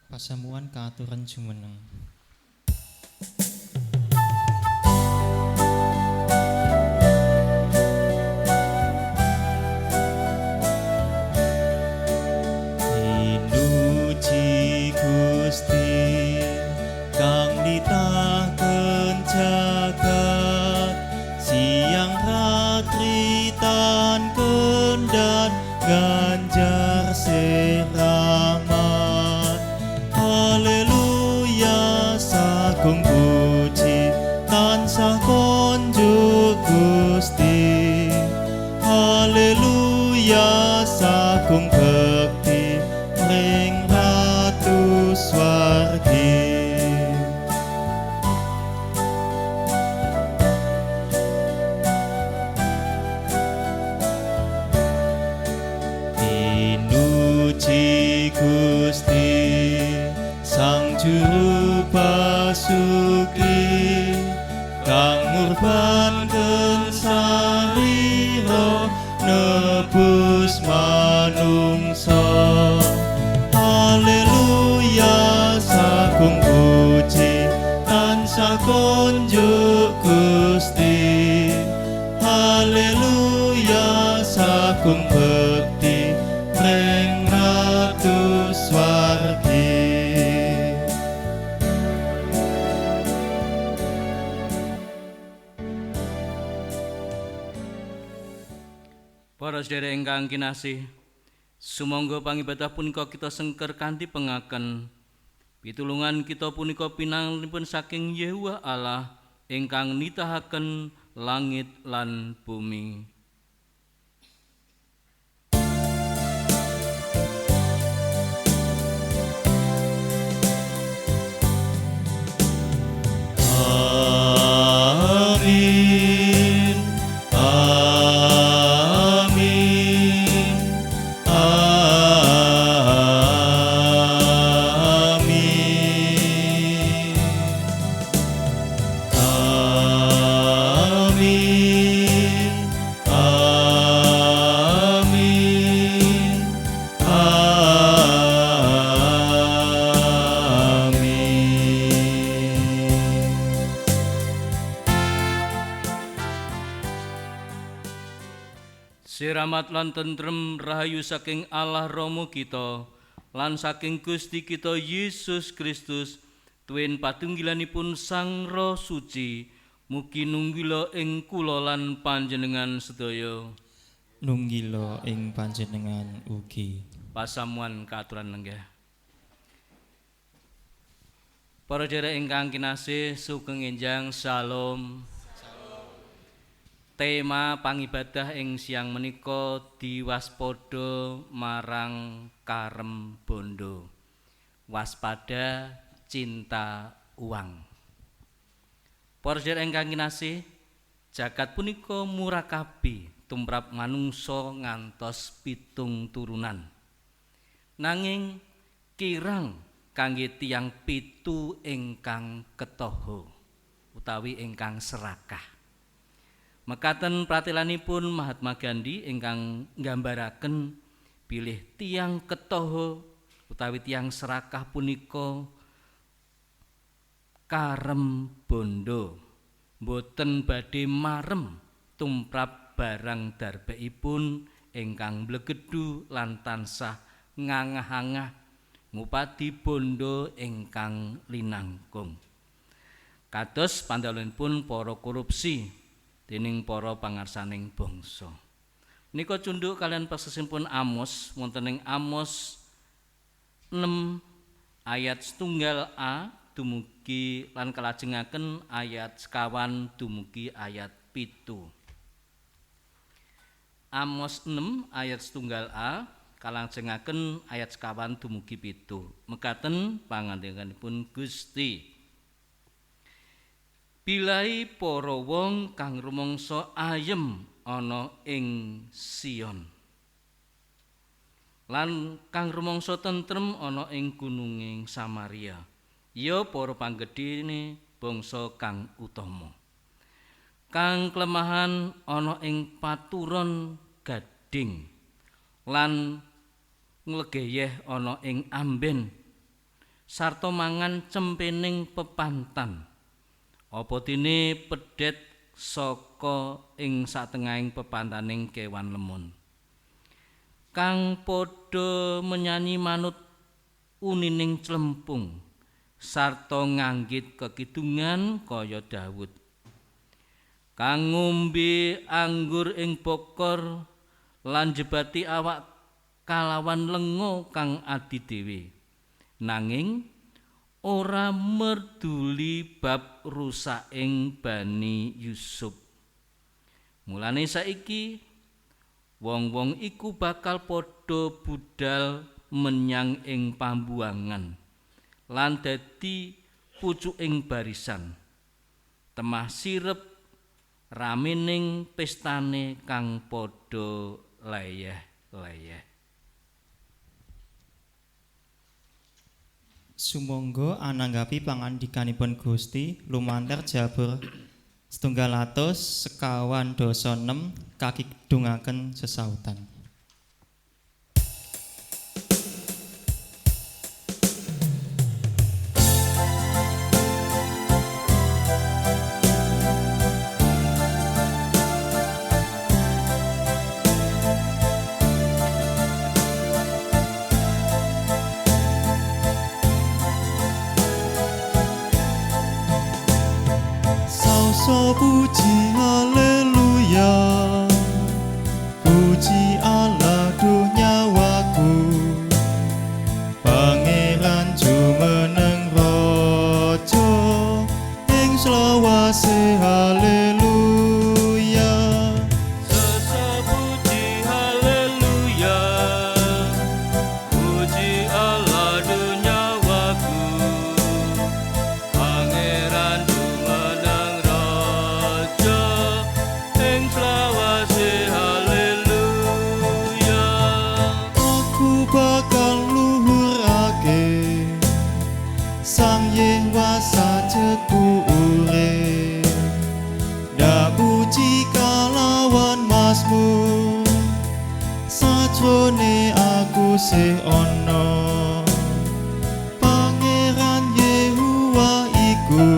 Pasamuwan kaaturan jumeneng. Pinuji Gusti kang nitahken jagat, siang ratri tan kendhat ganjar sing rahmat. Haleluya sagung puji tansah konjuk Gusti. Haleluya sagung bekti ring Ratu Swargi. Pinuji Gusti Sang Juru Basuki kang ngurbanken sarira nebus manungsa. Haleluya sagung puji tansah konjuk Gusti. Haleluya sagung bekti ring Ratu Swargi. Para sedherek ingkang kinasih, sumangga pangibadah punika kita sengker kanthi pengaken. Pitulungan kita punika pinanganipun saking Yehuwa Allah ingkang nitahaken langit lan bumi. Amin. Amin. Amin. Amin. Amin. Amin. Siramat lan tentrem rahayu saking Allah Rama kita lan saking Gusti kita Yesus Kristus tuwin patunggilanipun Sang Roh Suci mugi nunggila ing kula lan panjenengan sedaya. Nunggila ing panjenengan ugi. Pasamuan kaaturan lenggah. Para derek ingkang kinasih, sugeng enjang, salam. Tema pangibadah ing siang menika diwaspada marang karem bondo. Waspada cinta uang. Para sedherek ingkang kinasih, jagat punika murakabi tumrap manungsa ngantos 7 turunan. Nanging kirang kangge tiyang 7 ingkang ketoho utawi ingkang serakah. Mekaten pratelanipun Mahatma Gandhi ingkang nggambaraken bilih tiyang ketoho utawi tiyang serakah punika karem bondo, boten badhe marem tumrap barang darbeipun ingkang mblegedu lan tansah ngangah-angah ngupadi bondo ingkang linangkung. Kados pandalenipun para korupsi dening para pangarsaning bangsa. Nika cunduk kalian pasesampun Amos wonten ing Amos 6 ayat 1 A dumugi lan kalajengaken ayat 1 dumugi ayat 7. Amos 6 ayat 1 A kalajengaken ayat 1 dumugi 7. Mekaten pangandikanipun Gusti. Bilai para wong kang rumangsa ayem ana ing Sion lan kang rumangsa tentrem ana ing gununging Samaria, ya para panggedhene bangsa kang utama, kang klemahan ana ing paturon gading lan nglegeyeh ana ing amben. sarta mangan cempening pepantan. Apa dene pedhet saka ing satengahing pepantaning kewan lemun. Kang padha menyanyi manut unining clempung sarta nganggit kekidungan kaya Daud. Kang ngombe anggur ing bokor lan jebati awak kalawan lenga kang adi dhewe, nanging ora merduli bab rusaking Bani Yusuf. Mulane saiki wong-wong iku bakal padha budal menyang ing pambuangan lan dadi pucuking barisan, temah sirep ramening pestane kang padha leyeh-leyeh. Sumangga ananggapi pangandikanipun Gusti lumantar Jabur 126 kakidungaken sesautan. Saosa puji haleluya, puji Allah duh nyawaku, Pangeran jumeneng raja ing selawase haleluya. Sesepuji haleluya, puji Allah duh nyawaku, Pangeran jumeneng raja ing selawase haleluya. Aku bakal luhurake Sang Yehuwa sajeku urip, ndak puji kalawan mazmur sajrone aku sih ana. Pangeran Yehuwa iku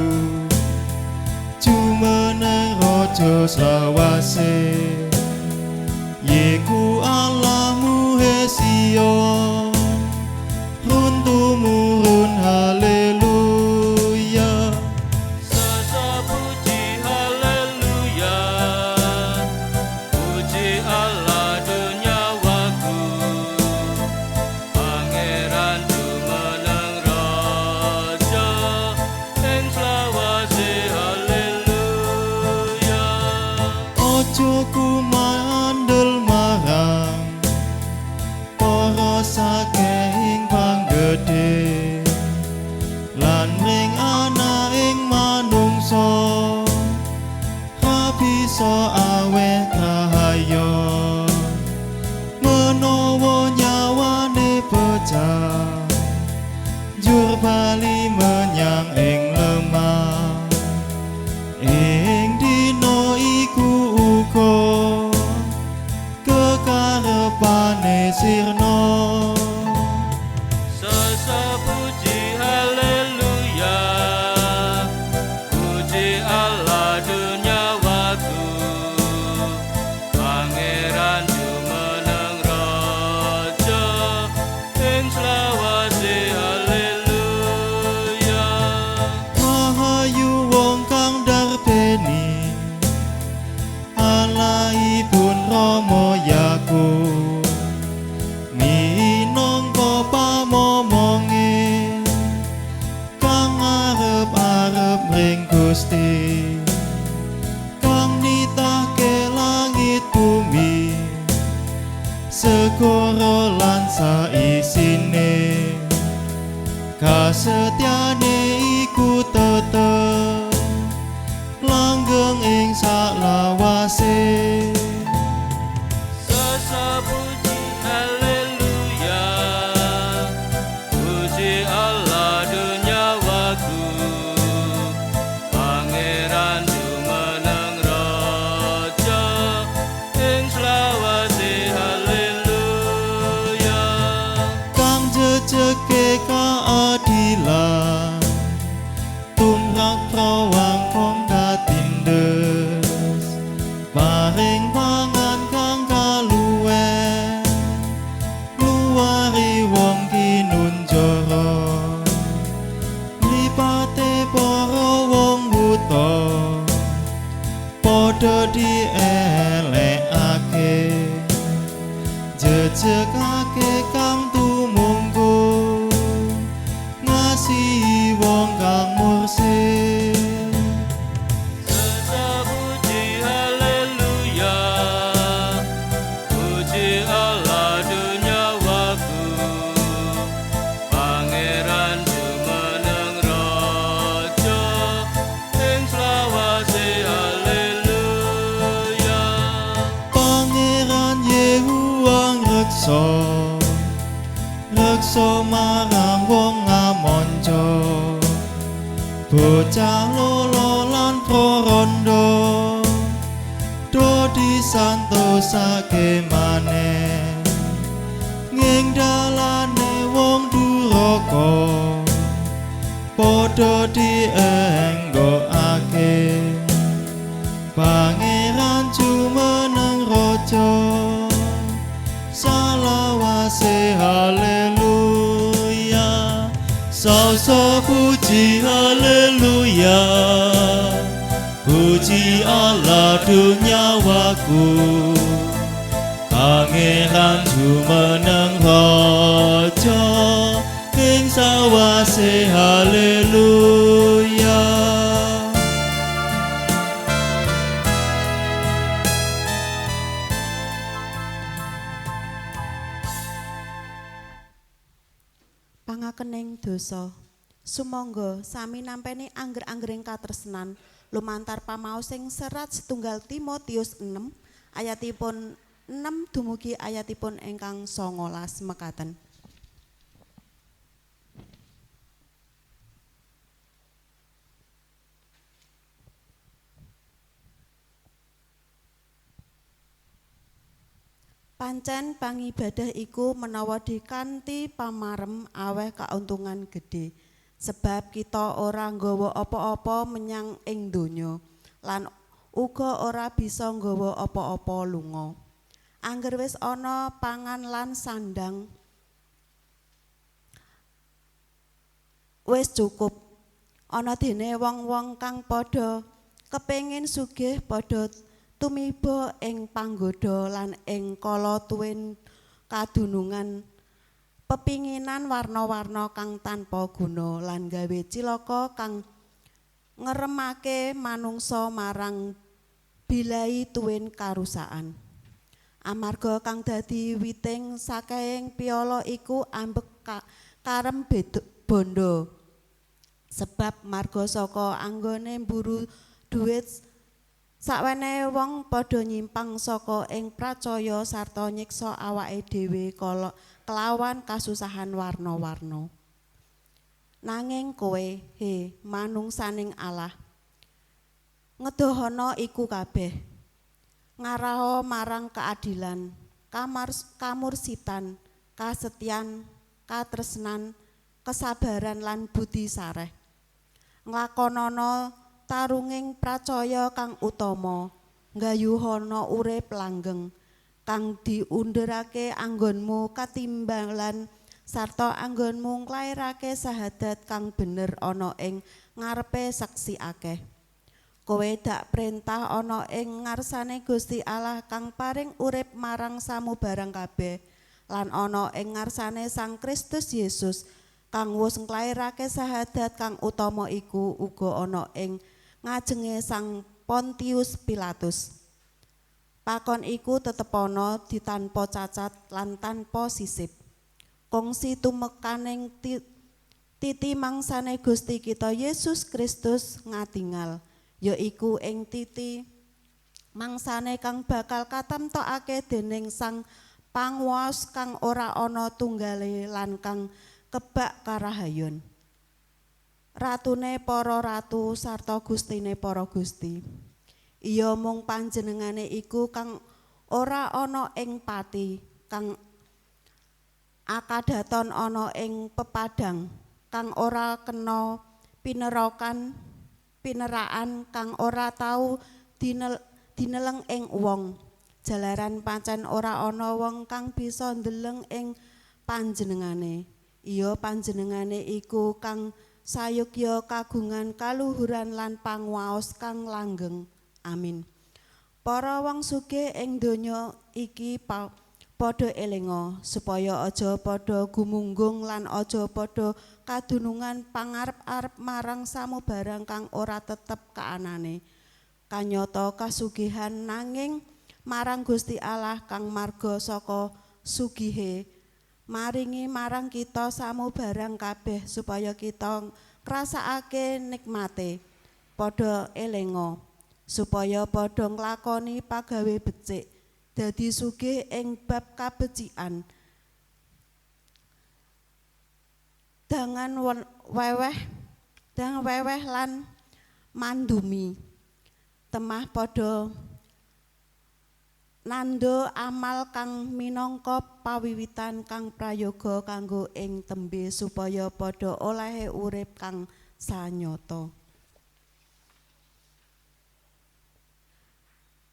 jumeneng raja selawase, Yeku Allahmu he Sion, run tumurun haleluya. Sesepuji haleluya, puji Allah duh nyawaku, Pangeran jumeneng raja ing selawase haleluya. Ojo kumandel marang para saking panggedhe lan ring anaking manungsa, ra bisa aweh cahaya menawa nyawane pecah njur bali menyang ing lemah. Ing dina iku uga kekarepane sirna. Sesepuji haleluya, puji Allah duh nyawaku, Pangeran jumeneng raja ing selawase haleluya. Rahayu wong kang darbeni Allahipun Rama Yakub, minangka pamomonge kang arep-arep ring Gusti, kang nitahke langit bumi segara lan saisine. Kasetyane iku tetep langgeng ing saklawase. Sesepuji haleluya, puji Allah duh nyawaku, Pangeran jumeneng raja ing selawase haleluya. Kang jejeke keadilan dielekake, jejegake kang tumungkul, ngasihi wong kang mursid. Puji haleluya, puji Allah dunyawaku, Pangeran jumeneng raja ing selawase haleluya. Pangeran Yehuwa ngreksa, reksa marang wong ngamonco, bocah lolo lan prorondo, do disantosake maneh. Nging dalane wong duraka padha dienggokake. Pangeran jumeneng raja salawase haleluya. Salsa puji haleluya, puji Allah dunyawaku, Pangeran jumeneng raja ing sawase haleluya. Pangakening dosa. Sumangga sami nampeni angger-anggering katresnan lumantar pamaos sing serat setunggal Timotius 6 ayatipun 6 dumugi ayatipun ingkang 19 mekaten. Pancen pangibadah iku menawa dikanthi pamarem aweh kauntungan gedhe, sebab kita ora nggawa apa-apa menyang ing donya lan uga ora bisa nggawa apa-apa lunga. Angger wis ana pangan lan sandang wis cukup. Ana dene wong-wong kang padha kepengin sugih padha tumiba ing panggoda lan ing kala tuwin kadunungan pepinginan warna-warna kang tanpa guna lan gawe cilaka kang ngeremake manungsa marang bilai tuwin karusaan. Amarga kang dadi witing saking piala iku ambek karem bondo. Sebab marga saka anggone mburu dhuwit sakwene wong padha nyimpang saka ing pracaya sarta nyiksa awake dhewe kelawan kasusahan warna-warna. Nanging kowe, he manungsaning Allah, ngedohana iku kabeh. Ngaraha marang keadilan, kamursitan, kasetyan, katresnan, kesabaran lan budi sareh. Nglakonana tarunging pracaya kang utama, nggayuhana urip langgeng kang diundherake anggonmu katimbalan sarta anggonmu nglairake sahadat kang bener ana ing ngarepe saksi akeh. Kowe dak perintah ana ing ngarsane Gusti Allah kang paring urip marang samubarang kabeh lan ana ing ngarsane Sang Kristus Yesus kang wis nglairake sahadat kang utama iku uga ana ing ngajenge Sang Pontius Pilatus. Pakon iku tetepana ditanpa cacat lan tanpa sisip. Kongsi tumekaning titi mangsane Gusti kita Yesus Kristus ngatingal, yaiku ing titi mangsane kang bakal katemtokake dening Sang Panguwas kang ora ana tunggale lan kang kebak karahayon. Ratune para ratu sarta gustine para gusti. Iya mung panjenengane iku kang ora ana ing pati, kang akadaton ana ing pepadang, kang ora kena pineraan, kang ora tau dineleng ing wong. Jalaran pancen ora ana wong kang bisa ndeleng ing panjenengane. Iya panjenengane iku kang sayogya kagungan kaluhuran lan panguwaos kang langgeng. Amin. Para wong sugih ing donya iki padha elinga supaya aja padha gumunggung lan aja padha kadunungan pangarep-arep marang samubarang kang ora tetep kaanane. Kanyata kasugihan nanging marang Gusti Allah kang marga saka sugihe maringi marang kita samubarang kabeh supaya kita ngrasakake nikmate. Padha elinga supaya padha nglakoni pagawe becik dadi sugih ing bab kabecikan dangan weweh lan mandumi temah padha nandha amal kang minangka pawiwitan kang prayoga kanggo ing tembe supaya padha olehe urip kang sanyata.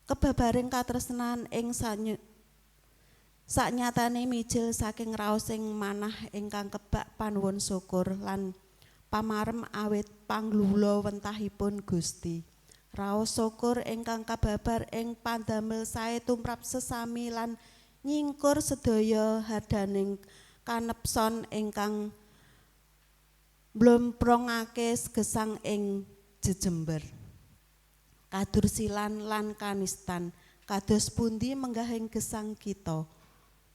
Kebabaring katresnan ing saknyatane mijil saking raosing manah ingkang kebak panuwun syukur lan pamarem awit panglula wentahipun Gusti. Raos syukur ingkang kababar ing pandamel sae tumrap sesami lan nyingkur sedaya hardaning kanepson ingkang mblomprongake gesang ing jejember. Kadursilan lan kanistan kados pundi menggahing gesang kita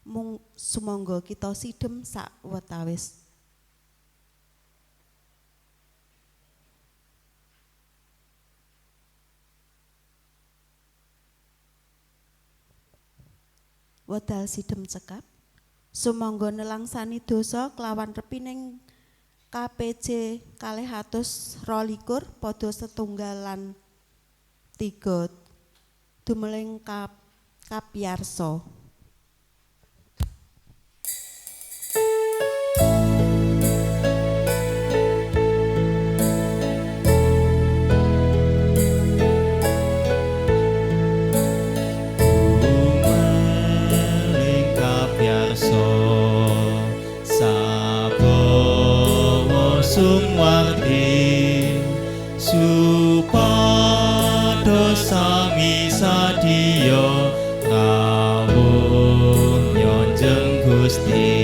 mung sumangga kita sidem sawetawis. Wedal sidem cekap sumangga nelangsani dosa kelawan repining KPJ 222 padha setunggal lan 3 dumeling kapiyarsa. Dumeling kapiyarsa sabawa sumwardi supados sami sadya rawuh nyonjeng Gusti.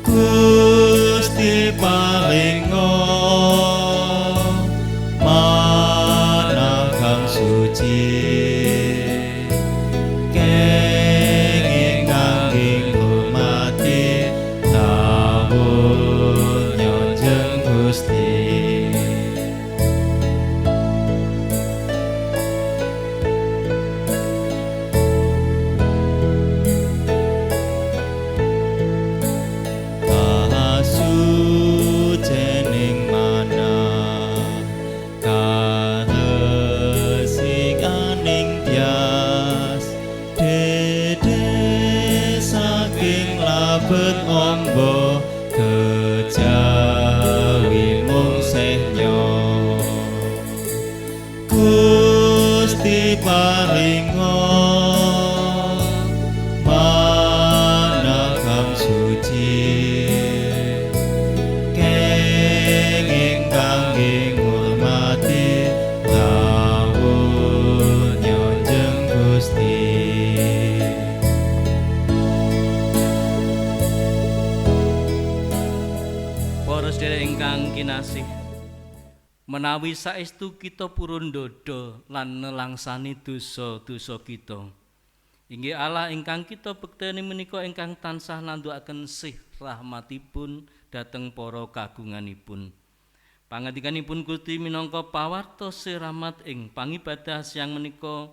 Gusti paringa manah kang suci kenging kangge ngurmati rawuh nyonjeng Gusti. Kasucening manah karesikaning tias dede saking labet amba kejawi mung sehnya. Gusti paringa manah kang suci kenging kangge ngurmati rawuh nyonjeng Gusti. Para sedherek ingkang kinasih, menawi saestu kita purun ndodha lan nelangsani dosa-dosa kita, inggih Allah ingkang kita bekteni menika ingkang tansah nandhukaken sih rahmatipun dhateng para kagunganipun. Pangandikanipun Gusti minangka pawarta sih rahmat ing pangibadah siang menika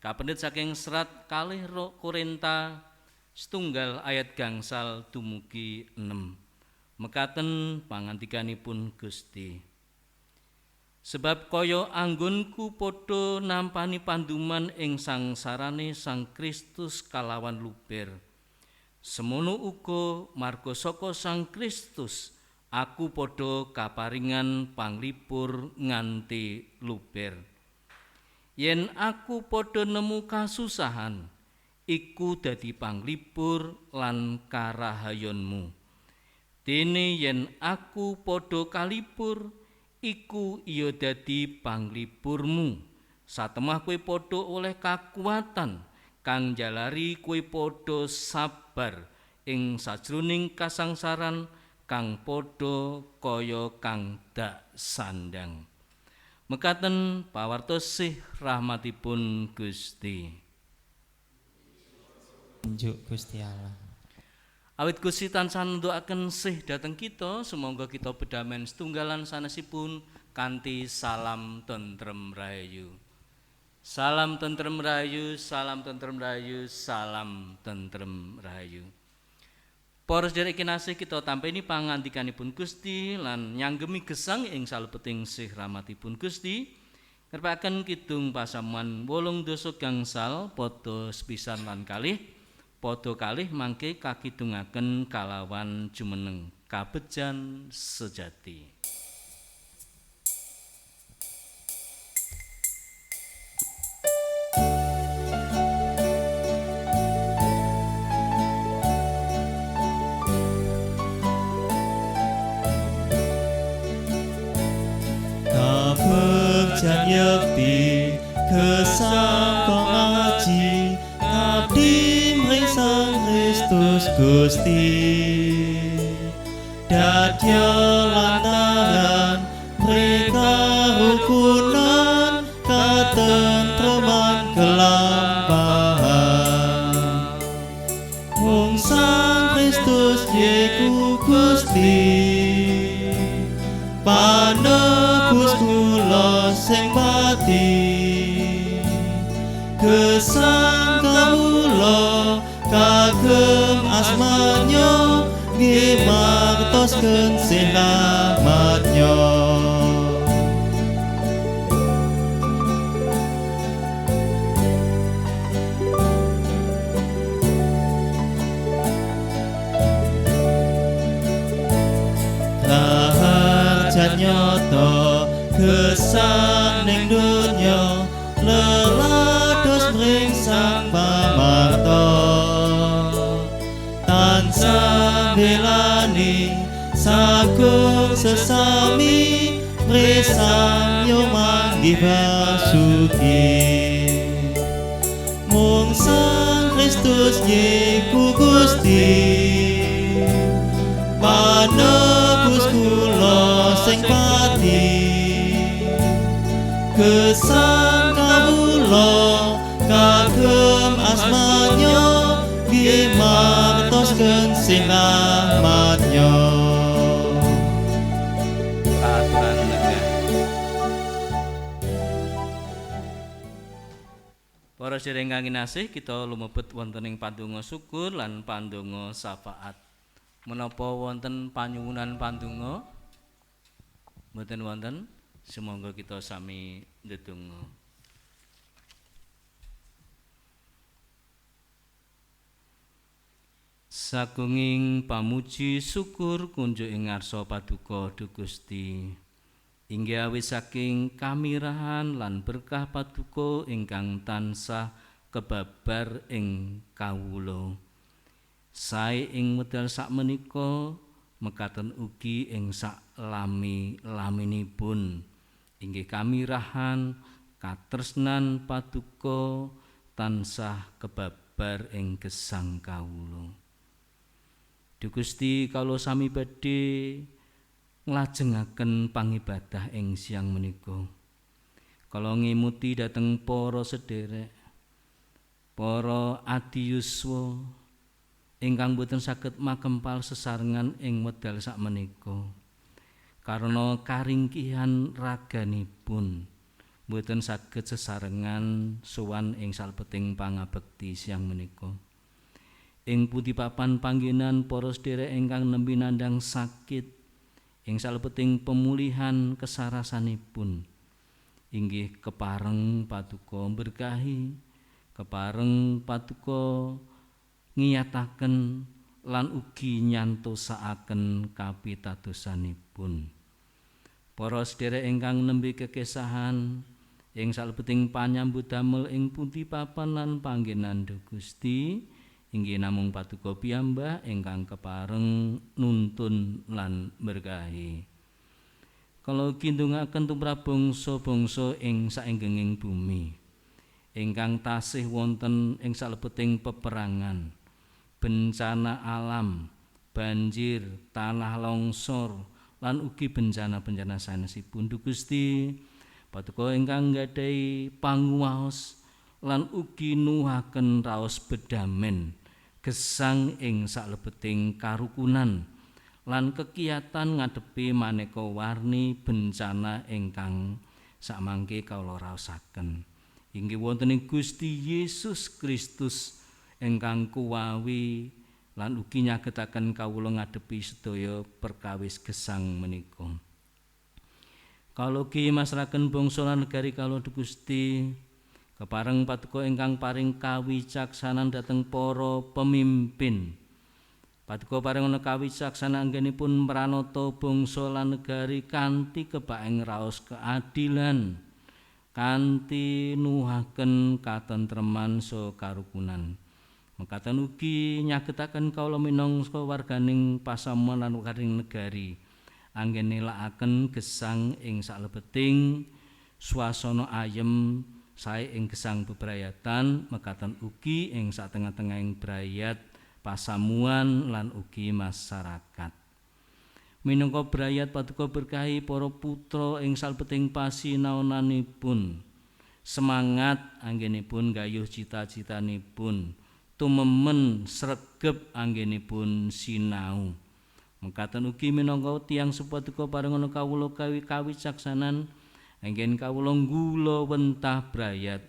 kapendhet saking serat 2 Korinta 1 ayat 5 dumugi 6. Mekaten pangandikanipun Gusti. Sebab kaya anggonku padha nampani panduman ing sangsarane Sang Kristus kalawan luber, semono uga marga saka Sang Kristus aku padha kaparingan panglipur nganti luber. Yen aku padha nemu kasusahan, iku dadi panglipur lan karahayonmu. Dene yen aku padha kalipur, iku iya dadi panglipurmu Satemah kowe padha oleh kakuwatan kang njalari kowe padha sabar ing sajroning kasangsaran kang padha kaya kang dak sandang. Mekaten pawartos sih rahmatipun Gusti. Njuk Gusti Allah. Awit Gusti tansah nundukaken sih dhateng kita, sumangga kita bedamen setunggalan sanesipun kanthi salam tentrem rahayu. Salam tentrem rahayu, salam tentrem rahayu, salam tentrem rahayu. Para sedherek kinasih, kita tampeni pangandikanipun Gusti lan nyanggemi gesang ing salebeting sih rahmatipun Gusti. Ngrepakaken kidung pasamuan 8 gangsal padha sepisan lan kalih, padha kalih mangke kakidungaken kalawan jumeneng kabejan sejati. Kabegjan yekti gesang pengaji ngabdi mring Sang Kristus Gusti. Dadya lantaran mereka rukunan katentreman kelampahan. Mung Sang Kristus Yeku Gusti, panebus kula sing pati. Gesang kawula kagem asmanya, nggih martosken sih rahmatnya. Raharjan nyata gesang ning donya, lelados mring Sang Pamarta. Tansah belani sagung sesami, mresang yo manggih basuki. Mung Sang Kristus Yeku Gusti, panebus kula sing pati. Gesang kawula kagem asmanya, nggih martosken sih rahmatnya. Aturan negah. Para sedherek ingkang kinasih, kita lumebet wonten ing pandonga syukur lan pandonga syafaat. Menapa wonten panyuwunan pandonga? Mboten wonten. Sumangga kita sami ndedonga. Sagunging pamuji syukur kunjuk ing ngarsa paduka Duh Gusti. Inggih awit saking kamirahan lan berkah paduka ingkang tansah kebabar ing kawula. Sae ing medal sakmenika mekaten ugi ing sak lami-laminipun. Inggih kamirahan katresnan paduka tansah kebabar ing gesang kawula. Duh Gusti, kawula sami badhe nglajengaken pangibadah ing siang menika. Kala ngemuti dhateng para sederek, para adiyuswa ingkang boten saged makempal sesarengan ing wedal sakmenika. Karena karingkihan raganipun boten saged sesarengan sowan ing salebeting pangabekti siang menika. Ing pundi papan panggenan para sederek ingkang nembe nandhang sakit ing salebeting pemulihan kesarasanipun, inggih kepareng paduka berkahi, kepareng paduka ngiyataken lan ugi nyantosakaken kapitadosanipun. Para sederek ingkang nembe kekesahan ing salebeting panyambut damel ing pundi papan lan panggenan Duh Gusti, inggih namung paduka piyambak ingkang kepareng nuntun lan berkahi. Kala ugi ndongaaken tumrap bangsa-bangsa ing saenggenging bumi ingkang tasih wonten ing salebeting peperangan, bencana alam, banjir, tanah longsor, lan ugi bencana-bencana sanesipun. Duh Gusti, paduka ingkang nggadahi panguwaos lan ugi nuwuhaken raos bedamen gesang ing salebeting karukunan lan kekiatan ngadepi maneka warni bencana ingkang samangke kawula raosaken. Inggih wonten ing Gusti Yesus Kristus ingkang kuwawi lan ugi nyagetaken kawula ngadepi sedaya perkawis gesang menika. Kawula ugi masrahaken bangsa lan negari kawula Gusti, kepareng paduka ingkang paring kawicaksanan dhateng para pemimpin. Paduka paring ana kawicaksanan anggenipun mranata bangsa lan negari kanthi kebaeng raos keadilan, kanthi nuwuhaken katentreman saha karukunan. Mekaten ugi nyagetaken kawula minangka warganing pasamuan lan warganing negari anggen nelakaken gesang ing salebeting swasana ayem sae ing gesang bebrayatan, mekaten ugi ing satengah-tengahing brayat pasamuan lan ugi masyarakat. Minangka brayat paduka berkahi para putra ing salebeting pasinaonanipun, semangat anggenipun gayuh cita-citanipun, tumemen sregep anggenipun sinau. Mekaten ugi minangka tiyang sepaduka paring ana kawula kawicaksanan anggen kawula nggula wentah brayat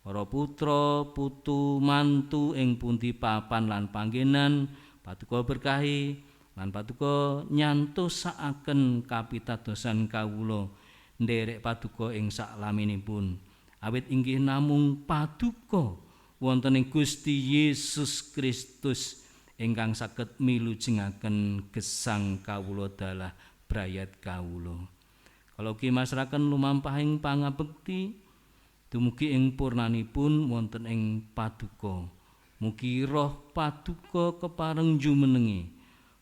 para putra, putu, mantu ing pundi papan lan panggenan, paduka berkahi lan paduka nyantosakaken kapitadosan kawula nderek paduka ing saklaminipun. Awit inggih namung paduka wonten ing Gusti Yesus Kristus ingkang saged milujengaken gesang kawula dalah brayat kawula. Kala ugi masrahaken lumampahing pangabekti dumugi ing purnanipun wonten ing paduka. Mugi roh paduka kepareng jumenengi,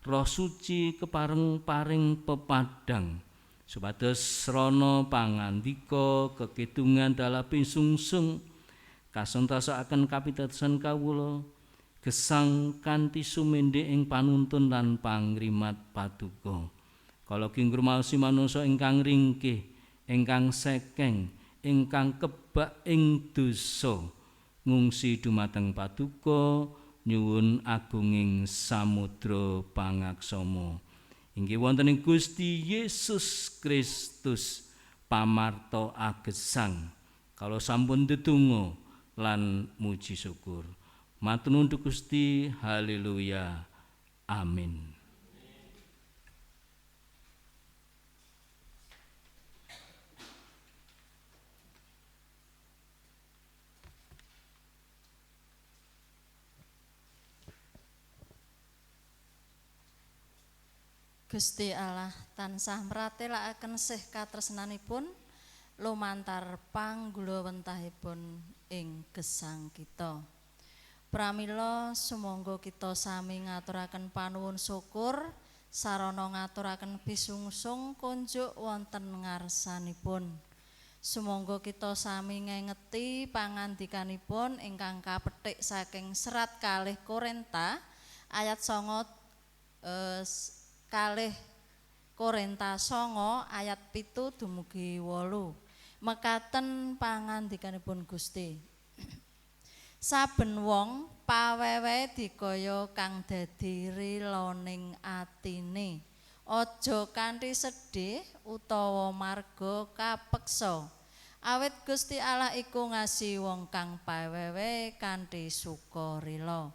roh suci kepareng paring pepadang, supados srana pangandika kekidungan dalah pinsungsung kasentosaken kapitadosan kawula gesang kanthi sumendhe ing panuntun lan pangrimat paduka. Kala ugi ngrumaosi manungsa ingkang ringkih, ingkang sekeng, ingkang kebak ing dosa, ngungsi dumateng paduka nyuwun agunging samudra pangaksama. Inggih wonten ing Gusti Yesus Kristus pamarta agesang. Kala sampun ndedonga lan muji syukur. Matur nuwun Gusti, haleluya. Amin. Gusti Allah tansah mratelakaken sih katresnanipun lumantar panggulawentahipun ing gesang kita. Pramila sumangga kita sami ngaturaken panuwun syukur sarana ngaturaken pisungsung kunjuk wonten ngarsanipun. Sumangga kita sami ngengeti pangandikanipun ingkang kapethik saking serat 2 Korinta ayat 9 kalih Korinta 9 ayat 7 dumugi 8. Mekaten pangandikanipun Gusti. Saben wong pawewe dikaya kang dadi riloning atine. Aja kanthi sedih utawa marga kapeksa. Awit Gusti Allah iku ngasihi wong kang pawewe kanthi sukarela.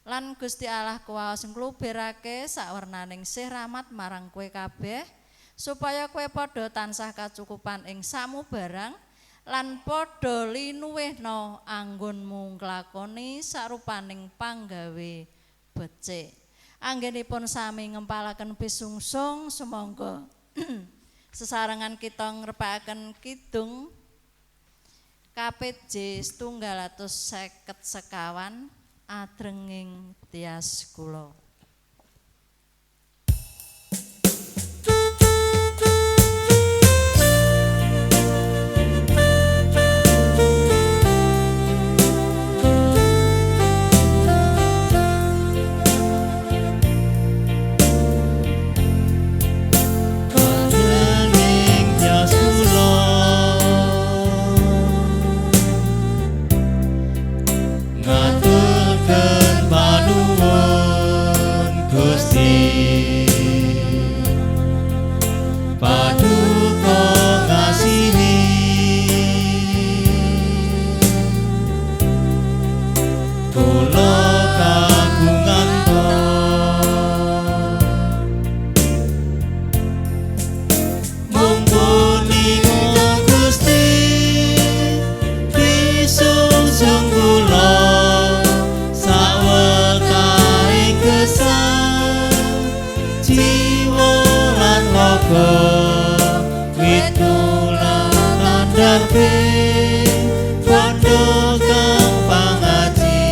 Lan Gusti Allah kuwaos ngluberake sawernaning sih rahmat marang kowe kabeh supaya kowe padha tansah kacukupan ing samubarang lan padha linuwihna anggonmu nglakoni sarupaning panggawe becik. Anggenipun sami ngempalaken pisungsung sumangga sesarengan kita ngrepakaken kidung KPJ 154 adrenging tias kula. swarga wit kula tandharpe padha kang pangaji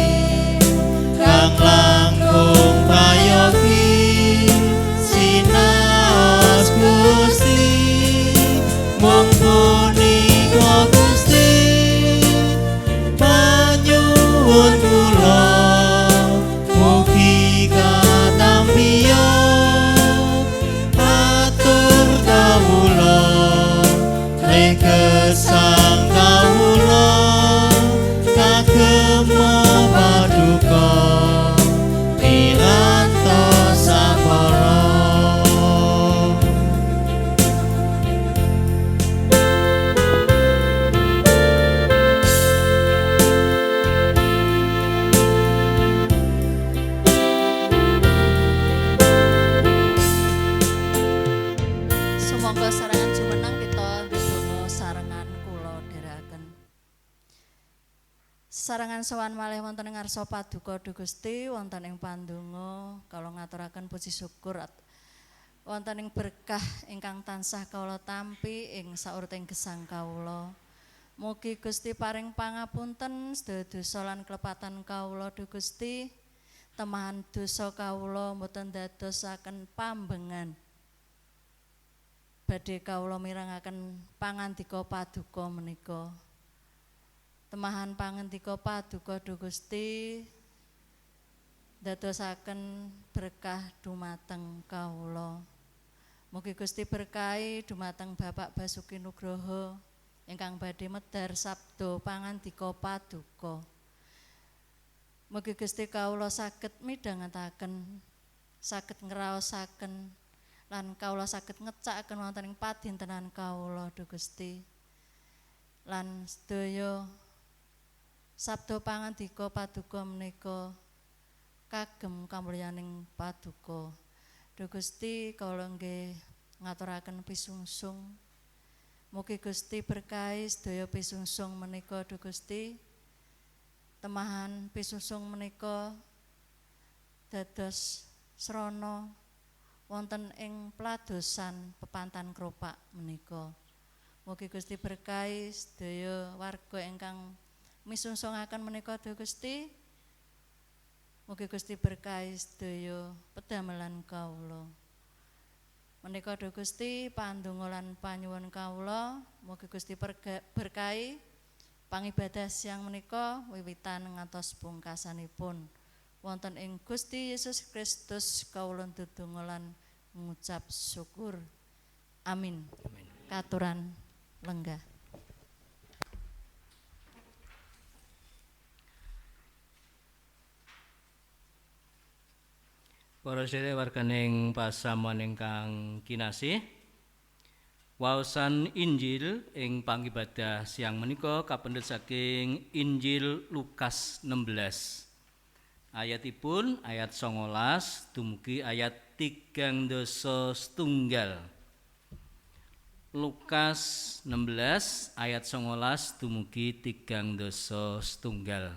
kang langkung prayogi sinaos Gusti mung punika Gusti panyuwun kula mugi katampiya atur kawula rekesang kawula kagem paduka pirantos sapara. Sumangga sarengan jumeneng kita ndedonga sarengan kula dherekaken. Sarengan sowan malih wonten ing ngarsa paduka Duh Gusti wonten ing pandonga kawula ngaturaken puji syukur wonten ing berkah ingkang tansah kawula tampi ing sauruting gesang kawula. Mugi Gusti paring pangapunten sedaya dosa lan kelepatan kawula Duh Gusti. Temahan dosa kawula mboten dadosaken pambengan. Badhe kawula mirengaken pangandika paduka menika. Temahan pangandika paduka Duh Gusti dadosaken berkah dumateng kawula. Mugi Gusti berkahi dumateng Bapak Basuki Nugroho ingkang badhe medhar sabda pangandika paduka. Mugi Gusti kawula saged midhangetaken, saged ngraosaken lan kawula saged ngecakaken wonten ing padintenan kawula Duh Gusti. Lan sedaya sabda pangandika paduka menika kagem kamulyaning paduka. Duh Gusti kawula nggih ngaturaken pisungsung. Mugi Gusti berkahi sedaya pisungsung menika Duh Gusti. Temahan pisungsung menika dados srana wonten ing pladosan pepantan kropak menika. Mugi Gusti berkahi sedaya warga ingkang misungsungaken menika Duh Gusti. Mugi Gusti berkahi sedaya pedamelan kawula. Menika Duh Gusti pandonga lan panyuwun kawula, mugi Gusti berkahi pangibadah siang menika wiwitan ngantos pungkasanipun. Wonten ing Gusti Yesus Kristus kawula ndedonga lan ngucap syukur. Amin. Amin. Katuran lenggah. Para sedherek warganing pasamuan ingkang kinasih, waosan Injil ing pangibadah siang menika kapendhet saking Injil Lukas 16. Ayatipun ayat 19 dumugi ayat 37. Lukas 16 ayat 19 dumugi 37.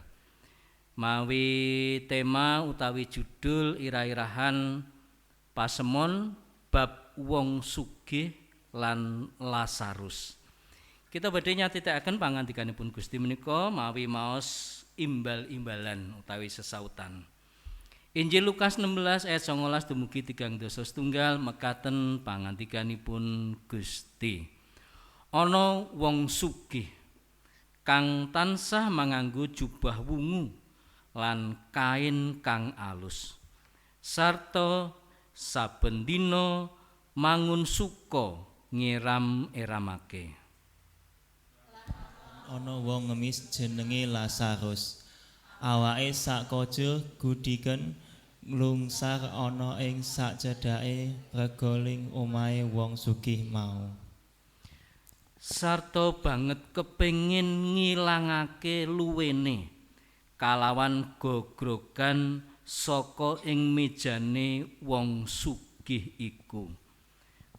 Mawi tema utawi judul irah-irahan pasemon bab wong sugih lan Lazarus. Kita badhe nyatitekaken pangandikanipun Gusti menika mawi maos imbal-imbalan utawi sesautan. Injil Lukas 16 ayat 19 dumugi 37 mekaten pangandikanipun Gusti. Ana wong sugih kang tansah manganggo jubah wungu lan kain kang alus sarta saben dina mangun suka ngeram-eramake. Ana wong ngemis jenenge Lazarus. Awake sakojur gudiken nglungsar ana ing sacedhake regaling omahe wong sugih mau. Sarta banget kepengin ngilangake luwene kalawan gogrogan saka ing mejane wong sugih iku.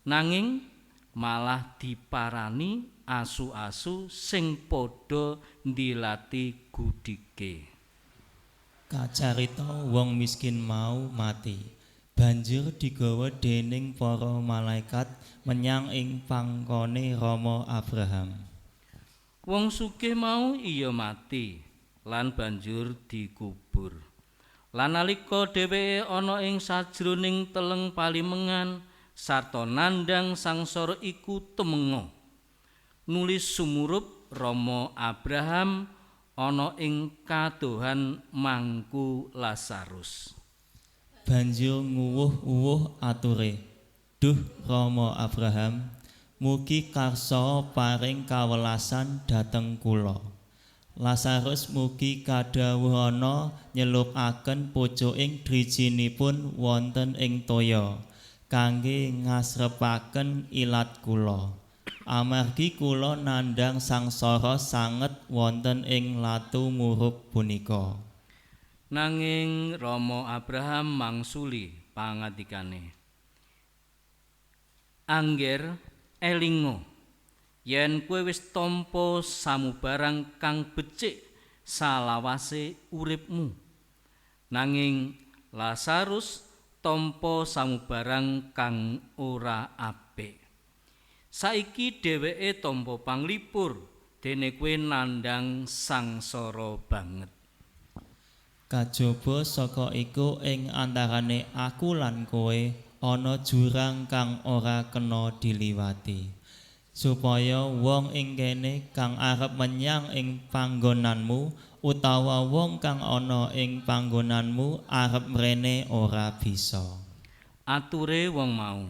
Nanging malah diparani asu-asu sing padha ndilati gudike. Kacarita wong miskin mau mati. Banjur digawa dening para malaikat menyang ing pangkone Rama Abraham. Wong sugih mau iya mati lan banjur dikubur. Lan nalika dheweke ana ing sajroning teleng palimengan sarta nandhang sangsara iku tumenga. Nulis sumurup Rama Abraham ana ing kadohan mangku Lazarus. Banjur nguwuh-uwuh ature, "Duh Rama Abraham, mugi karsa paring kawelasan dhateng kula. Lazarus mugi kadhawuhana nyelupaken pucuking drijinipun wonten ing toya kangge ngasrepaken ilat kula. Amargi kula nandhang sangsara sanget wonten ing latu murup punika." Nanging Rama Abraham mangsuli pangandikane, "Angger elinga yen kowe wis tampa samubarang kang becik salawase uripmu, nanging Lazarus tampa samubarang kang ora apik. Saiki dheweke tampa panglipur, dene kowe nandhang sangsara banget. Kajaba saka iku ing antarane aku lan kowe ana jurang kang ora kena diliwati, supaya wong ing kene kang arep menyang ing panggonanmu utawa wong kang ana ing panggonanmu arep mrene ora bisa." Ature wong mau,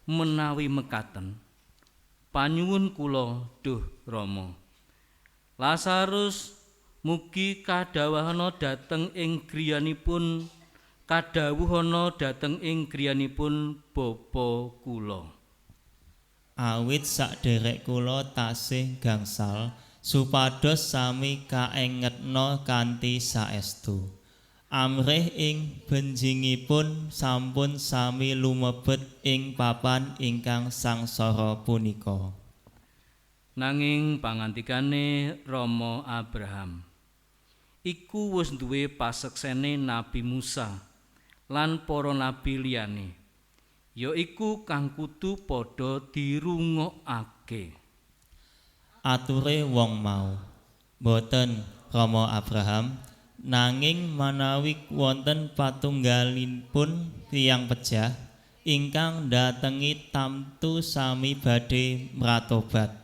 "Menawi mekaten, panyuwun kula duh Rama, Lazarus mugi kadhawuhana dhateng ing griyanipun bapa kula. Awit saderek kula tasih gangsal supados sami kaengetna kanthi saestu. Amrih ing benjingipun sampun sami lumebet ing papan ingkang sangsara punika." Nanging pangandikane Rama Abraham, "Iku wis duwe paseksene Nabi Musa lan para nabi liyane, ya iku kang kudu padha dirungokake." Ature wong mau, "Boten Rama Abraham, nanging manawi wonten patunggalipun tiyang pejah ingkang ndatengi tamtu sami badhe mratobat."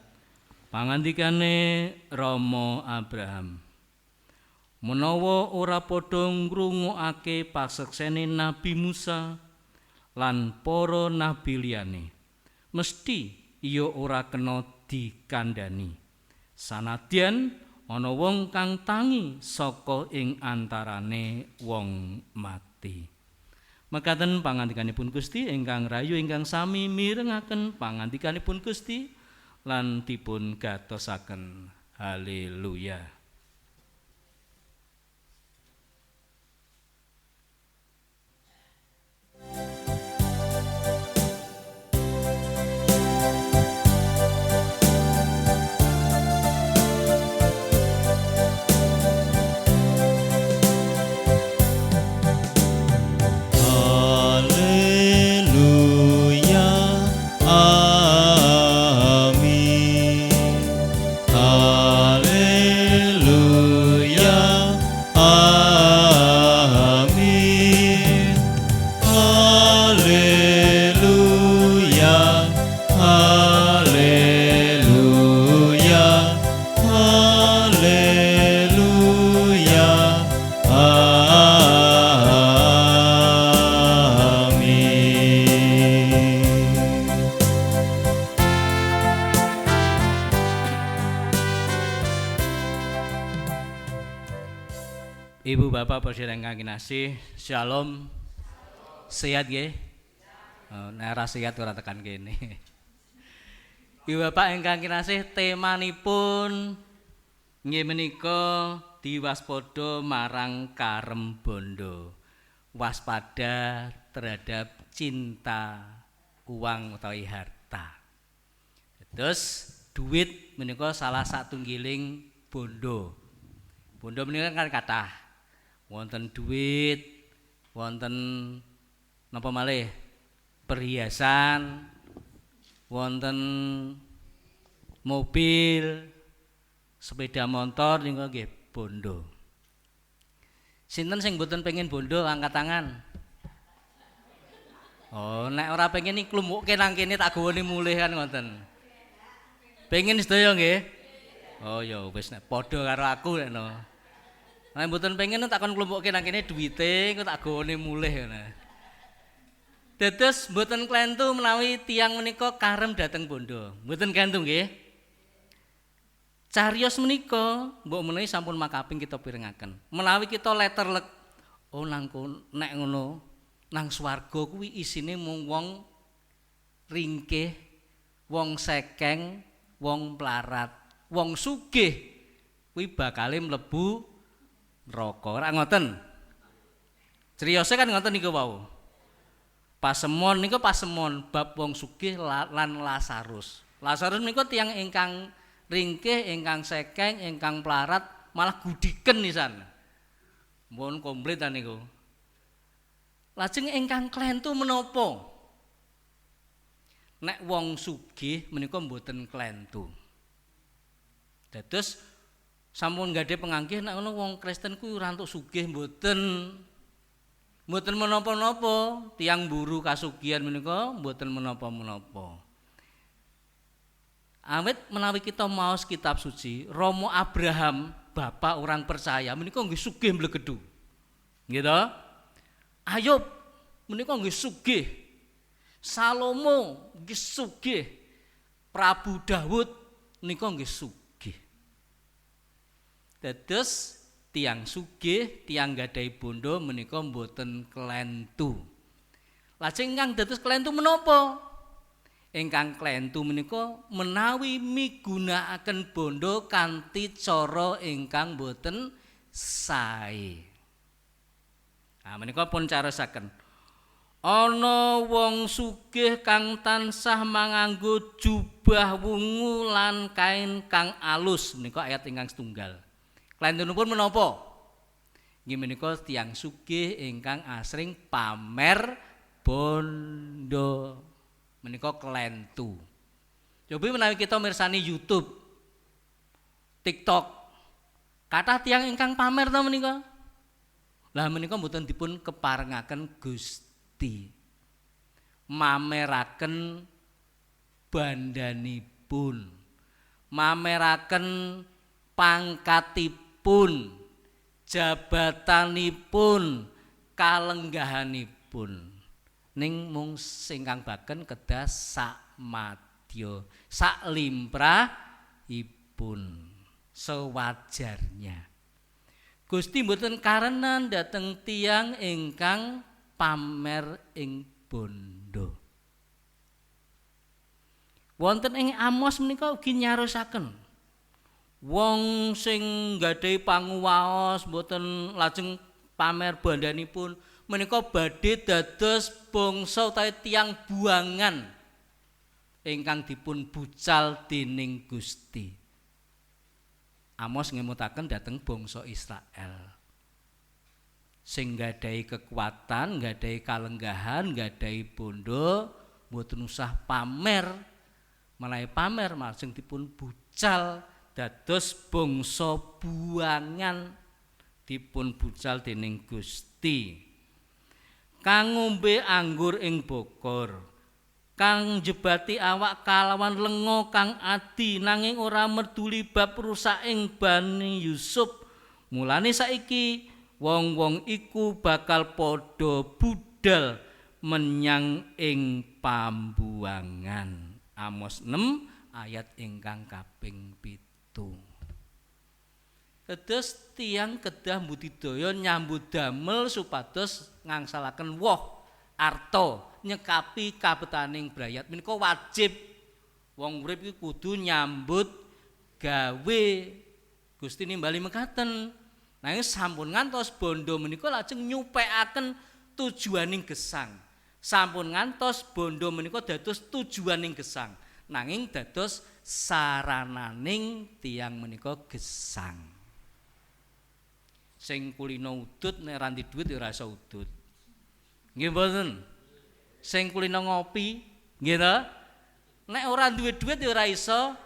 Pangandikane Rama Abraham, "Menawa ora padha ngrungokake paseksene Nabi Musa lan para nabi liyane, mesti iya ora kena dikandhani. Sanadyan ana wong kang tangi saka ing antarane wong mati." Mekaten pangandikanipun Gusti ingkang rayu ingkang sami mirengaken pangandikanipun Gusti lan dipun gatosaken. Haleluya. Haleluya, amin. Haleluya, amin. Haleluya, haleluya, haleluya, amin. Ibu bapak sedherek ingkang kinasih, shalom. Sehat nggih? Oh, nek ora sehat ora tekan kene. Ibu bapak ingkang kinasih, temanipun nggih menika diwaspada marang karem bondo. Waspada terhadap cinta uang utawi harta. Terus duit menika salah satunggiling bondo. Bondo menika kan kathah. Wonten duit, wonten Napa malih? Perhiasan, wonten mobil, sepeda motor niku nggih bondo. Sinten sing mboten pengen bondo angkat tangan? Oh, nek ora pengen iki klumukke nang kene tak gawone mulih kan ngoten. Pengen sedaya nggih? Oh ya wis nek padha karo aku nek no. Nek mboten pengen tak kon klumpukke nang kene duwite engko tak gawone mulih ngono. Dados mboten klentu menawi tiyang menika karem dhateng bondo. Mboten klentu nggih. Cariyos menika mbok menawi sampun makaping kita pirengaken. Menawi kita letterlek oh nang nek ngono nang swarga kuwi isine mung wong ringkih, wong sekeng, wong mlarat, wong sugih kuwi bakale mlebu neraka. Ora ngoten? Criyose kan ngoten niku wau. Pasemon niku pasemon bab wong sugih lan Lazarus. Lazarus niku tiyang ingkang ringkih, ingkang sekeng, ingkang mlarat, malah gudiken nisan. Mpun komplit ta niku. Lajeng ingkang klentu menapa? Nek wong sugih menika mboten klentu. Dados sampun gadhe penganggih nek ngono wong Kristen kuwi ora entuk sugih mboten. Mboten menapa-napa, tiyang mburu kasugihan menika mboten menapa-menapa. Awit menawi kita maos kitab suci, Romo Abraham, bapak orang percaya menika nggih sugih mblegedhu. Nggih to? Ayub menika nggih sugih. Salomo nggih sugih. Prabu Daud menika nggih sugih. Dados tiyang sugih, tiyang gadhahi bondo menika mboten klentu. Lajeng ingkang dados klentu menapa? Ingkang klentu menika menawi migunakaken bondo kanthi cara ingkang boten sae. Nah, menika pun carosaken. Ana wong sugih kang tansah manganggo jubah wungu lan kain kang alus, menika ayat ingkang setunggal. Klentunipun menapa? Nggih menika tiyang sugih ingkang asring pamer bondo. Menika klentu. Cobi menawi kita mirsani YouTube, TikTok, kathah tiyang ingkang pamer ta menika. Lah menika mboten dipun keparengaken Gusti. Mameraken bandanipun, mameraken pangkatipun, jabatanipun, kalenggahanipun. Ning mung singkang baken kedah sak madya, sak limrahipun, sewajarnya. Gusti mboten karenan dhateng tiyang ingkang pamer ing bondo. Wonten ing Amos menika ugi nyarosaken wong sing nggadahi panguwaos mboten lajeng pamer bandanipun menika badhe dados bangsa utawi tiyang buangan ingkang dipun bucal dening Gusti. Amos ngemutaken dhateng bangsa Israel. Sing nggadahi kekuatan, nggadahi kalenggahan, nggadahi bondo, mboten usah pamer. Menawi pamer lajeng dipun bucal dados bangsa buangan, dipun bucal dening Gusti. Kang ngombe anggur ing bokor, kang njebati awak kalawan lenga kang adi nanging ora merduli bab rusaking Bani Yusuf. Mulane saiki wong-wong iku bakal padha budal menyang ing pambuangan. Amos 6 ayat ingkang kaping 7. Dados tiyang kedah mbudidaya nyambut damel supados ngangsalaken woh arta nyekapi kabetaning brayat menika wajib. Wong urip iki kudu nyambut gawe. Gusti nimbali mekaten. Nanging sampun ngantos bondo menika lajeng nyupekaken tujuaning gesang. Sampun ngantos bondo menika dados tujuaning gesang. Nanging dados sarananing tiyang menika gesang. Sing kulino udut nek ra ndek dhuwit ya ora iso udut. Nggih mboten? Sing kulino ngopi, nggih to? Nek ora duwe dhuwit ya ora iso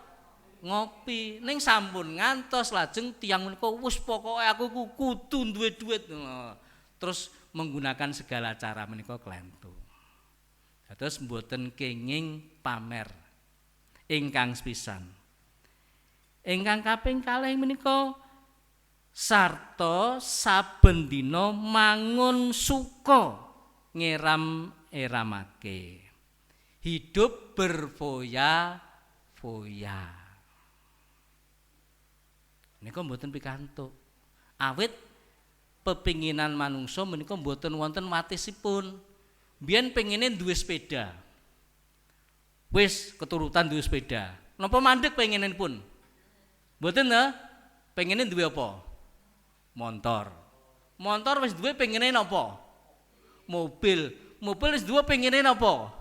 ngopi. Ning sampun ngantos lajeng tiyang menika wis pokoke aku kudu duwe dhuwit. Terus menggunakan segala cara menika klentu. Terus mboten kenging pamer ingkang sepisan. Ingkang kaping kalih menika sarta saben dina mangun suka ngeram-eramake. Hidup berfoya-foya. Menika mboten pikantuk. Awit pepinginan manungsa menika mboten wonten watesipun. Biyen pengine duwe sepeda. Wis keturutan duwe sepeda. Napa mandek penginenipun? Mboten ta? Pengine duwe apa? Montor. Montor wis duwe pengine napa? Mobil. Mobil wis duwe pengine napa?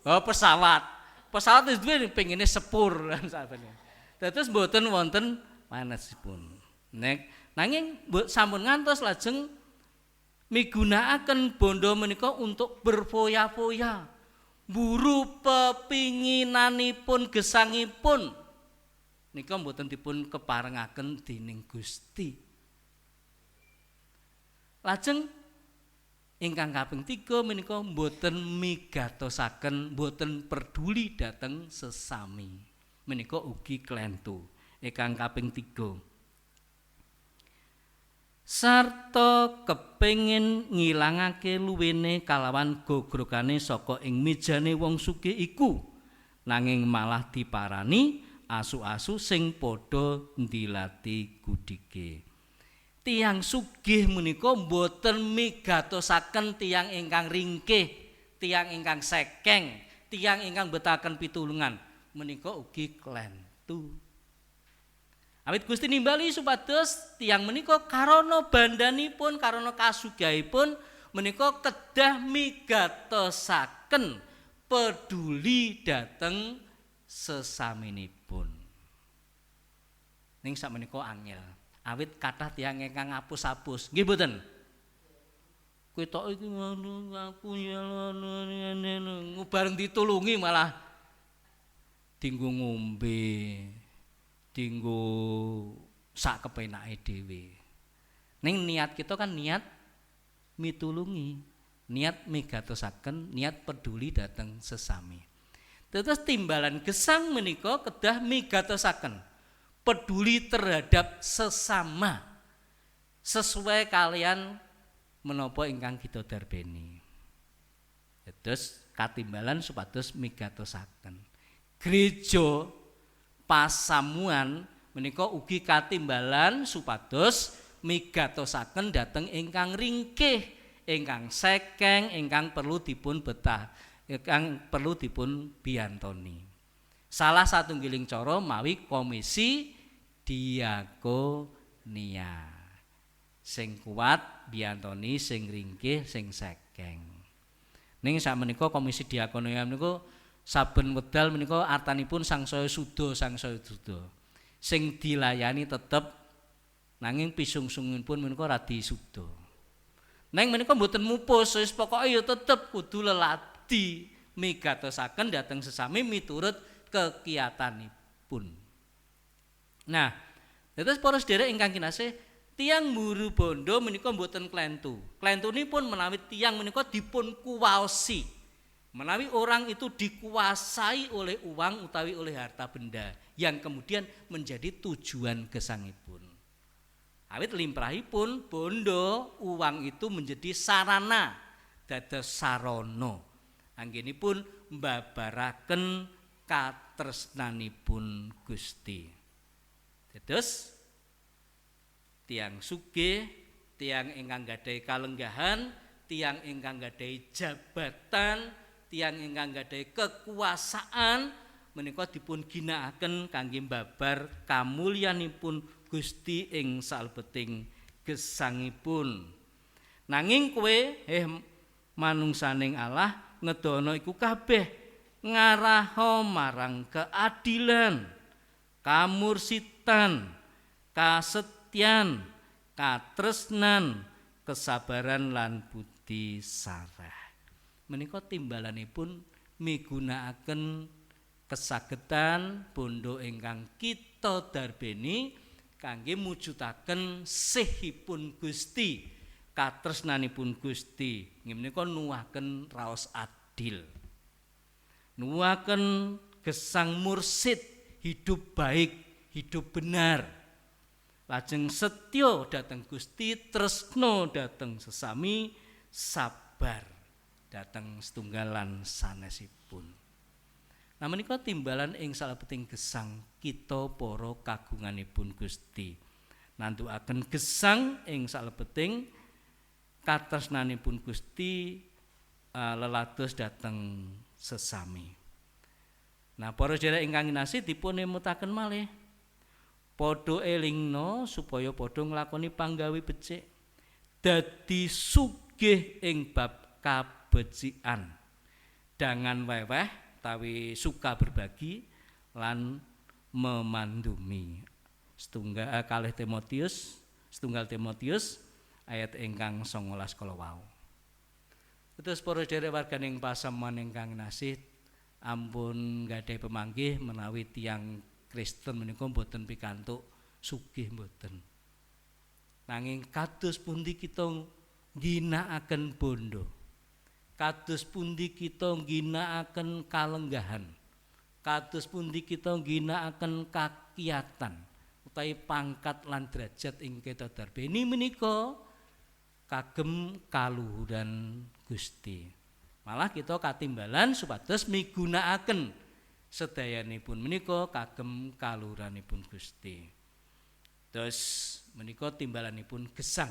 Oh, pesawat. Pesawat wis duwe pengine sepur lan sabene. Dados mboten wonten panesipun. Nek nanging sampun ngantos lajeng migunakaken bondo menika untuk berfoya-foya, mburu pepinginanipun gesangipun nika mboten dipun keparengaken dening Gusti. Lajeng ingkang kaping 3 menika mboten migatosaken, mboten peduli dhateng sesami. Menika ugi klentu. Ingkang kaping 3. Sarta kepengin ngilangake luwene kalawan gogrogane saka ing mejane wong sugih iku, nanging malah diparani asu-asu sing padha ndilati gudhige. Tiyang sugih menika mboten migatosaken tiyang ingkang ringkih, tiyang ingkang sekeng, tiyang ingkang betaken pitulungan, menika ugi klentu. Awit Gusti nimbali supados tiyang menika karana bandanipun, karana kasugihipun menika kedah migatosaken peduli dhateng sesaminipun. Ning sakmenika angel. Awit kathah tiyang ingkang ngapus-apus. Nggih mboten? Ketok iki ngono aku ya ngono ngene bareng ditulungi malah dinggo ngombe, dinggo sak kepenake dhewe. Ning niat kita kan niat mitulungi, niat migatosaken, niat peduli dhateng sesami. Terus timbalan gesang menika kedah migatosaken, peduli terhadap sesama sesuai kalian menapa ingkang kita darbeni. Terus katimbalan supados migatosaken. Gereja pasamuan menika ugi katimbalan supados migatosaken dhateng ingkang ringkih, ingkang sekeng, ingkang perlu dipun betah, ingkang perlu dipun biyantoni. Salah satunggiling cara mawi komisi diakonia. Sing kuat biyantoni sing ringkih, sing sekeng. Ning sakmenika komisi diakonia menika saben wedal menika artanipun sangsaya suda, sangsaya suda. Sing dilayani tetep, nanging pisungsungipun menika radi suda. Neng menika mboten mupus, wis pokoke ya tetep kudu leladi migatosaken dhateng sesami miturut kekiyatanipun. Nah, dados para sedherek ingkang kinasih, tiyang mburu bondo menika mboten klentu. Klentunipun menawi tiyang menika dipun kuwaosi. Menawi orang itu dikuasai oleh uang utawi oleh harta benda yang kemudian menjadi tujuan gesangipun. Awit limrahipun bondo uang itu menjadi sarana, dados sarana. Anggenipun mbabaraken katresnanipun Gusti. Dados tiyang sugih, tiyang ingkang gadhahi kalenggahan, tiyang ingkang gadhahi jabatan, tiyang ingkang gadhahi kekuasaan menika dipun ginakaken kangge mbabar kamulyanipun Gusti ing salebeting gesangipun. Nanging kowe manungsaning Allah ngedono iku kabeh ngaraha marang keadilan, kamursitan, kasetyan, katresnan, kesabaran lan budi sareh. Menika timbalanipun migunakaken kesagetan bondo ingkang kita darbeni kangge mujudaken sihipun Gusti, katresnanipun Gusti. Nggih menika nuwuhaken raos adil, nuwuhaken gesang mursid, hidup baik, hidup benar, lajeng setya dhateng Gusti, tresna dhateng sesami, sabar dhateng setunggalan sanesipun. Nah menika timbalan ing salebeting gesang kita para kagunganipun Gusti. Nantukaken gesang ing salebeting katresnanipun Gusti lelados dhateng sesami. Nah para sedherek ingkang kinasih dipun emutaken malih. Padha elingna supaya padha nglakoni panggawe becik, dadi sugih ing bab kabecikan, dangan weweh tawi suka berbagi lan memandumi. Setunggal kalih Timotius, setunggal Timotius ayat ingkang 19 kala wau. Terus para sedherek warganing pasamuan ingkang kinasih, ampun gadhahi pemanggih menawi tiyang Kristen menika mboten pikantuk sugih mboten. Nanging kados pundi kita ngginakaken bondo, kados pundi kita ngginakaken kalenggahan, kados pundi kita ngginakaken kakiyatan utawi pangkat lan derajat ing kita darbeni menika kagem kaluhuran Gusti. Malah kita katimbalan supados migunakaken sedayanipun menika kagem kaluhuranipun Gusti. Terus menika timbalanipun gesang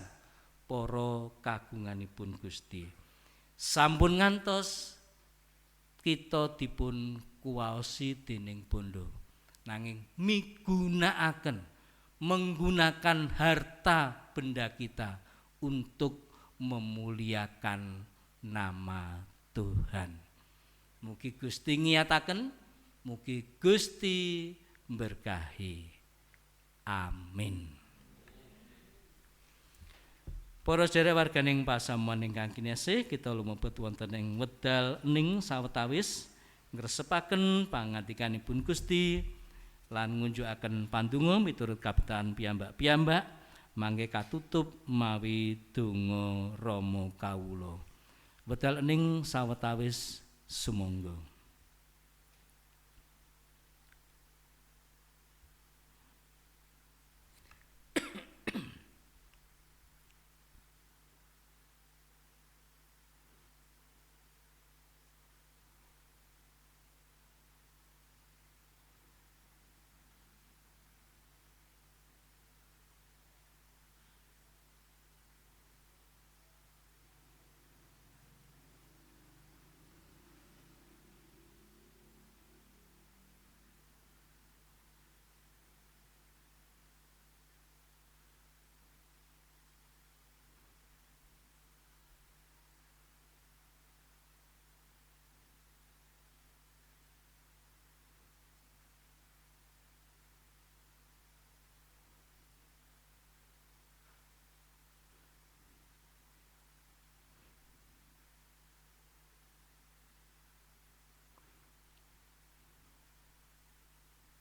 para kagunganipun Gusti. Sampun ngantos kita dipun kuwaosi dening bondo, nanging migunakaken, menggunakan harta benda kita untuk memuliakan nama Tuhan. Mugi Gusti ngiyataken, mugi Gusti berkahi. Amin. Para sedherek warganing pasamuan ingkang kinasih, kita lumebet wonten ing wedal ening sawetawis ngresepaken pangandikanipun Gusti lan ngunjukaken pandonga miturut kabetahan piyambak-piyambak mangke katutup mawi donga Rama kawula. Wedal ening sawetawis sumangga.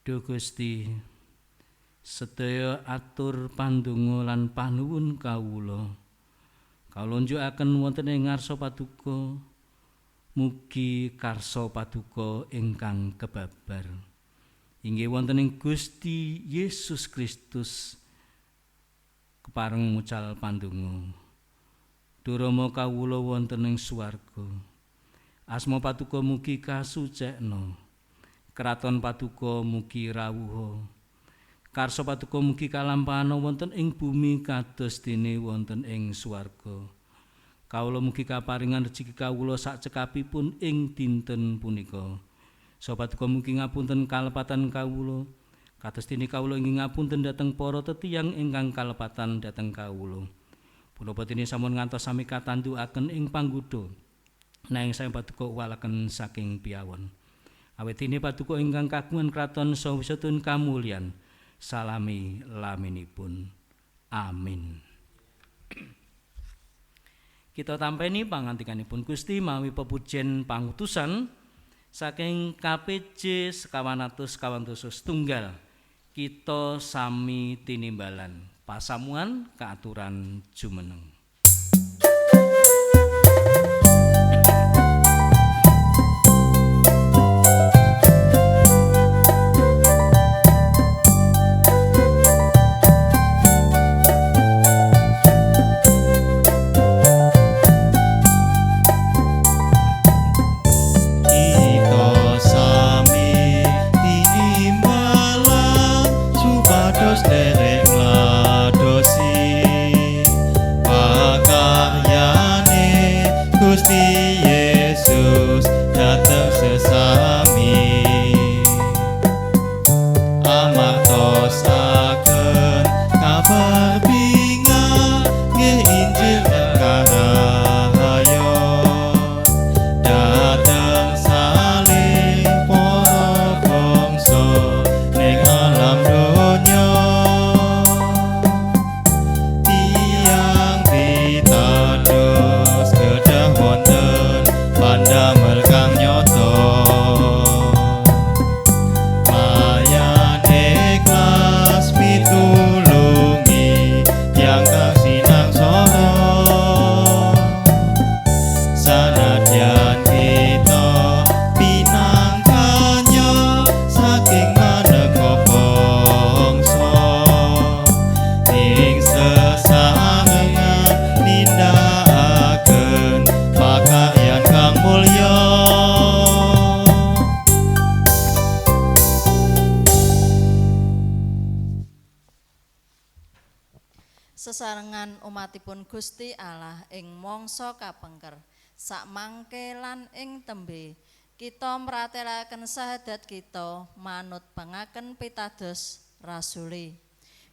Duh Gusti, sedaya atur pandonga lan panuwun kawula. Kawula njukaken wonten ing ngarsa paduka, mugi karsa paduka ingkang kebabar. Inggih wonten ing Gusti Yesus Kristus kepareng mucal pandonga. Duh Rama kawula wonten ing swarga, asma paduka mugi kasucekna. Kraton paduka mugi rawuha. Karsa paduka mugi kalampahana wonten ing bumi kados dene wonten ing swarga. Kawula mugi kaparingan rejeki kawula sakcekapipun ing dinten punika. Saha paduka mugi ngapunten kalepatan kawula kados dene kawula inggih ngapunten dhateng para tetiyang ingkang kalepatan dhateng kawula. Punapa dene sampun ngantos sami katandukaken ing pangguda, nanging saking paduka uwalaken saking piyawon. Awit dene paduka ingkang kagungan kraton saha wisatun kamulyan salami laminipun. Amin. Kita tampeni pangantikanipun Gusti mawi pepujen pangutusan saking KPJ 997. Kita sami tinimbalan pasamuan kaaturan jumeneng. Sesarengan umatipun Gusti Allah ing mangsa kapengker sakmangke lan ing tembe kita mratelaken sahadat kita manut pangaken pitados rasuli.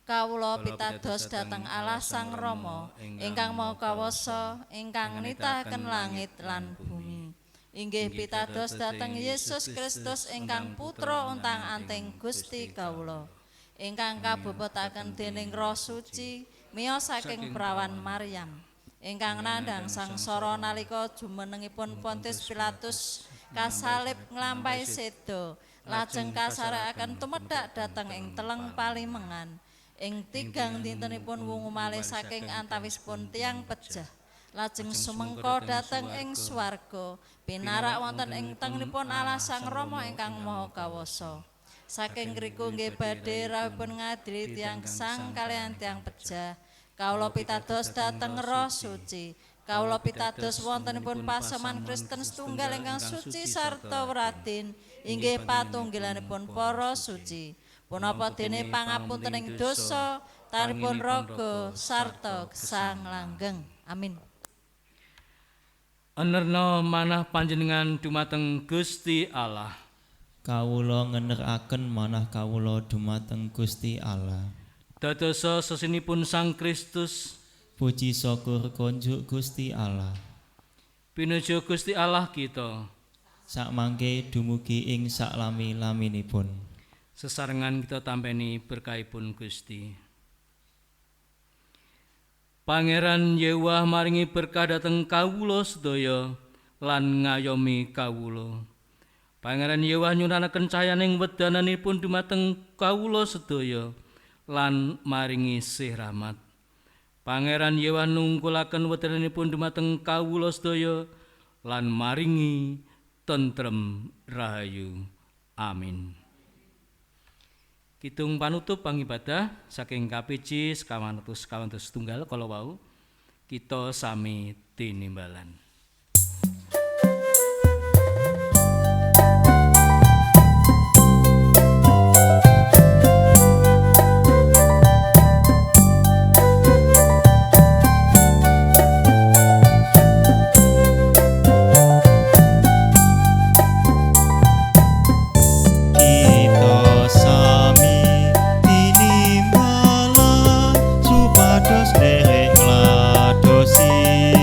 Kawula pitados dhateng Allah Sang Rama ingkang Maha Kawasa ingkang nitahaken langit lan bumi. Inggih pitados dhateng Yesus Kristus ingkang putra untang-anting Gusti kawula ingkang kabebetaken dening Roh Suci miyos saking prawan Maryam ingkang nandhang sangsara nalika jumenengipun Pontius Pilatus kasalib nglampahi seda lajeng kasarekaken tumedhak dhateng ing teleng palimengan ing tigang dintenipun wungu malih saking antawisipun tiyang pejah lajeng sumengko dhateng ing swarga pinarak wonten ing tengenipun Allah Sang Rama ingkang Maha Kawasa. Saking ngriku nggih badhe rawuhipun ngadili tiyang gesang kaliyan tiyang pejah. Kawula pitados dhateng Roh Suci. Kawula pitados wontenipun paseman Kristen setunggal ingkang suci sarta wradin inggih patunggilanipun para suci. Punapa dene pangapuntening dosa tanipun raga sarta gesang langgeng. Amin. Enerna manah panjenengan dumateng Gusti Allah. Kawula ngeneraken manah kawula dumateng Gusti Allah. Dadosa sesinipun Sang Kristus, puji syukur konjuk Gusti Allah. Pinuju Gusti Allah kita. Sakmangke dumugi ing saklami-laminipun. Sesarengan kita tampeni berkahipun Gusti. Pangeran Yewah maringi berkah dhateng kawula sedaya lan ngayomi kawula. Pangeran Yewah nyunanaken cahyaning wedananipun dumateng kawula sedaya lan maringi sih rahmat. Pangeran Yewah nungkulaken wedananipun dumateng kawula sedaya lan maringi tentrem rahayu. Amin. Kidung panutup pangibadah saking KPJ 997 kala wau kita sami tinimbalan. Supados derek ngladosi.